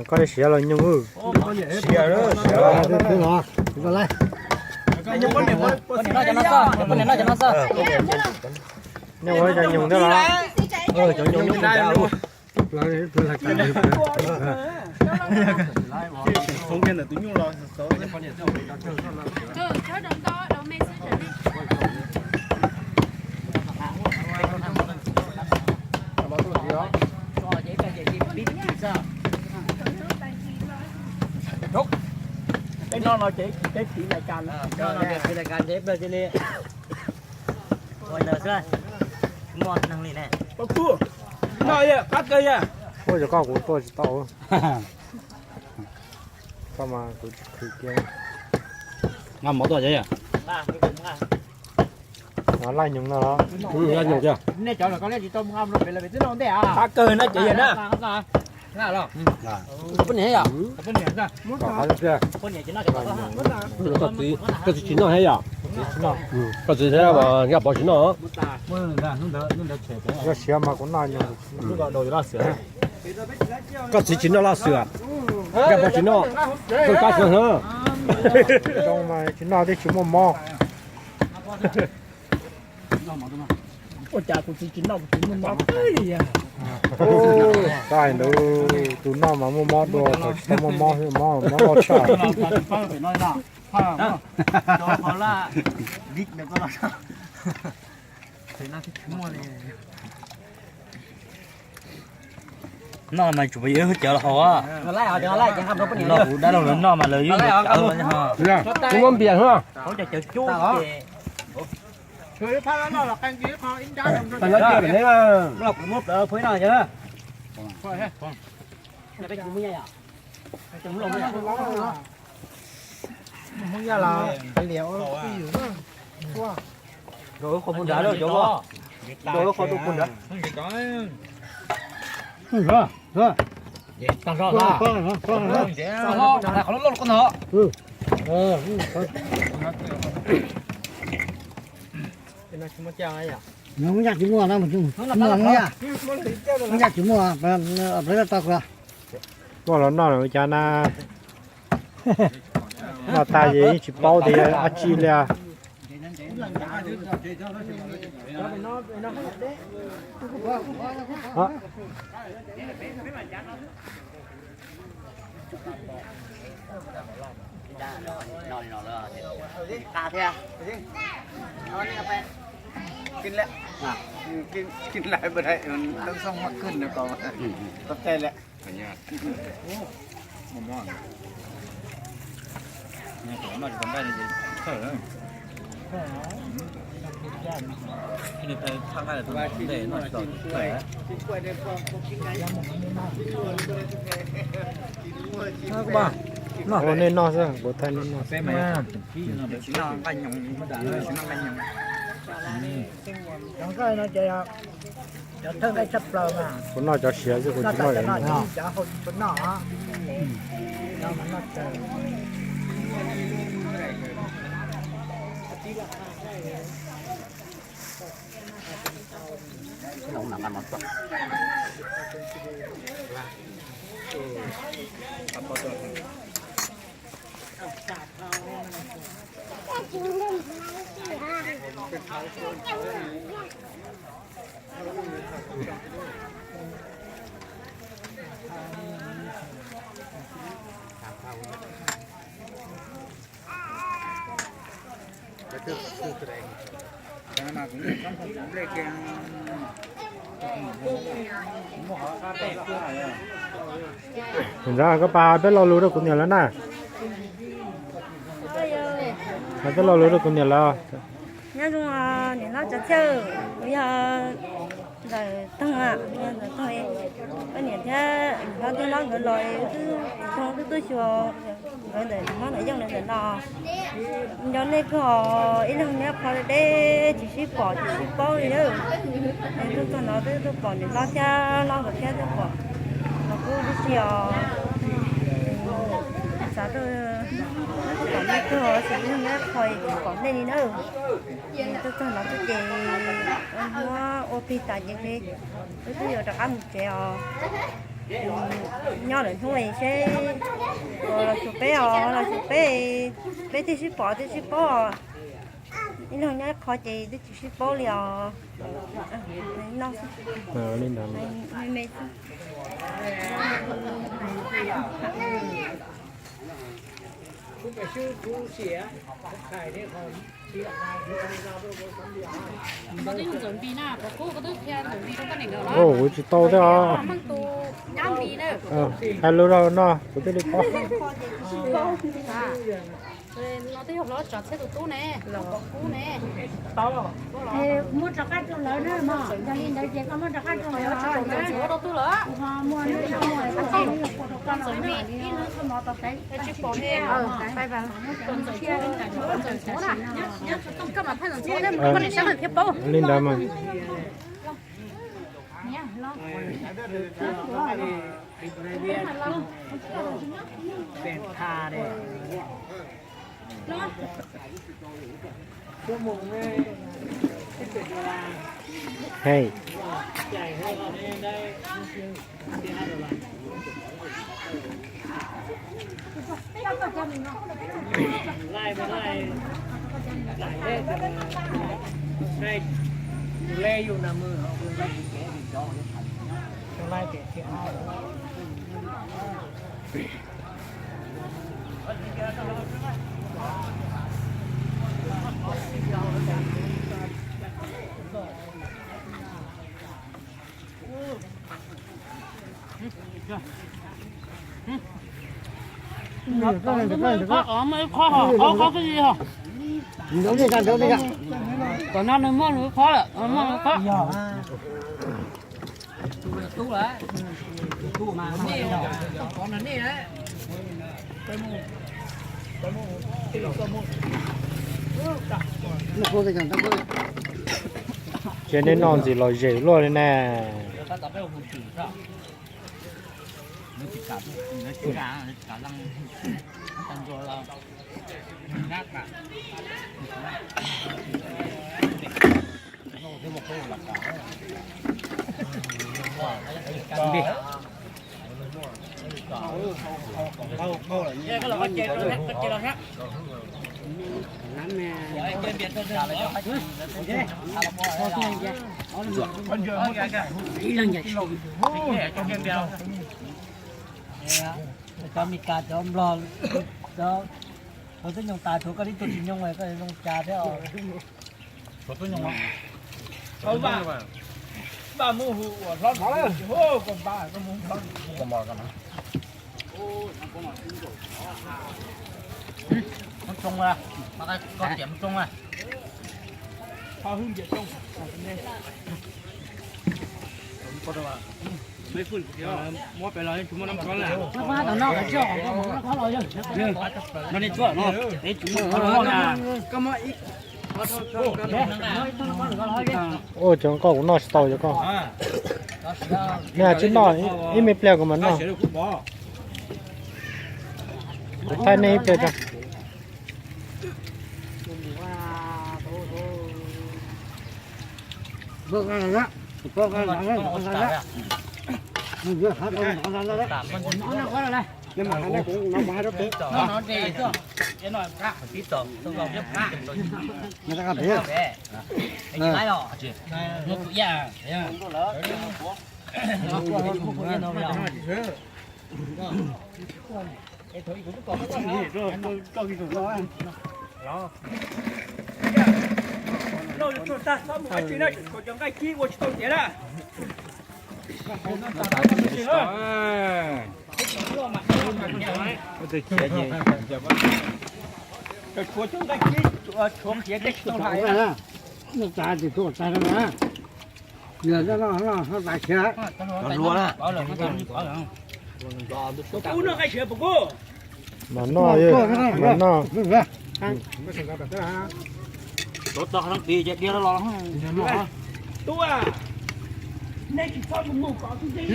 Koj siav los nyoo. Siav, siav. Nej ua cov nyoos thiab los? Peb no no ces peb tsis lais kas, peb tsis lais kas ces peb cia li ua ntawd xwb, tsis muaj neeg li ne. Ua cov koj kuv tuaj tsis tau. Koj mas kuv tsis khwv kiag. Nqa mov tuaj ces. Nqa laj nyoos no los? Laj nyoos tiag. Nej cov los koj nej tsis tau mus nqa mov pem lawm pem twb noj ntej ah. Qab kawg na ces yog na. Koj txiv, koj txiv tsis noj thiab yom? Koj txiv thiab Nkaj Pov tsis noj. Koj siav mas kuv noj nyoos. Koj txiv tsis noj laj xwm, Nkaj Pov tsis noj. Koj kab xwb na. Zoo mas tsis noj twb tsis muaj mob. Ua cas kuv txiv tsis noj kuv txiv muaj mob. Txhob hais ntawd, tus noj mas muaj mob dua, thaum tsis tau muaj mob, mob mob loj tshaj. Noj mas tsum yog ib hub cawv los haus. Noj kuv dab laug lawv noj mas lawv yeej cawv. Kuv muab npias no. Mus ya los liam ua yus. Rau lub qhov nrad, rau lub qhov nrad. Tag zog, tag zog. Qhov loj loj ko ntag. Muaj yaj tsis muaj, muaj yaj tsis muaj, tau. Muaj los noj ua cas na. Noj tag ces yeej tsis paub tias dab tsi li. Kis lawm, kis lawm, tau xoob maj kij no ko, tau cai lawm. Noj nej noj xwb, kuv thaij nej noj xwb. Kuv noj cov siav xwb, kuv tsis noj cov no. Ntawd koj pab hais peb lo lus rau kuv niam lawv na. Hais peb lo lus rau kuv niam lawv. Nyob zoo niam hlob Tsav Txhiaj, kuv yog Ntxawm Toog, yog Ntxawm Toog. Koj niam thiab niam hlob tij laug nkawd los, wb twb tsis zoo, wb twb tuaj xyuas nkawd ntawm niam hlob ntawm Yooj lawv ntawm no. Nco nej kawg, ib leeg nyob qhov deb deb tsis sib pom tsis sib paub li na. Tuaj txog no twb tuaj pom niam hlob thiab hlob nkawd thiab tuaj pom, los kuj tib si os. Xav rau kom nej tuag xwb, nej qho tsis pom nej li na. Tuaj txog no xwb ces muab ua plig tas ces wb twb yuav rov qab mus tsev os. Nyob lawm hnub seb los xyuas peb os, los xyuas peb, peb thiaj sib pom thiaj sib paub os. Ib leeg nyob ib qho ces twb tsis sib paub li os. No xwb. Me me xwb. Kuv tsis tau thiab os. Hais lus rau no kuv thiaj li paub. Muab rov qab rau lawv na mog, yog li ntawd ces koj muab rov qab rau lawv. Li ntawd mas. Hej. Tom no nws muaj nws qhov lawm, muaj nws qhov. Cia nej noj ntxiv los zem luaj li na. Cov Mes Kas cov Nplog, cov, cov twb nyoog tas, tshuav koj tib tug tsis nyoog, koj zoo cas thiab os? Vaj, Vaj muaj hu ua hlob hov, koj Vaj koj muaj hlob. Mus tsoo, koj tias mus tsoo. Muab pem los tsis muaj nab khob lawm. No nej tsuab no, peb tsis muaj nab khob na. Ua cov koj kuv noj tsis tau cov koj. Nej tsis noj, ib me pliag kuv mam noj. Kuv thaij nej ib pliag tso. Tshuav cov nqaij kib, tshuav khiav tej tsis tau hlais na. Ub, noj nqaij siav puas kub? Mas noj, mas noj. Tub, nej tsis txhob mus mus kom tus ntej.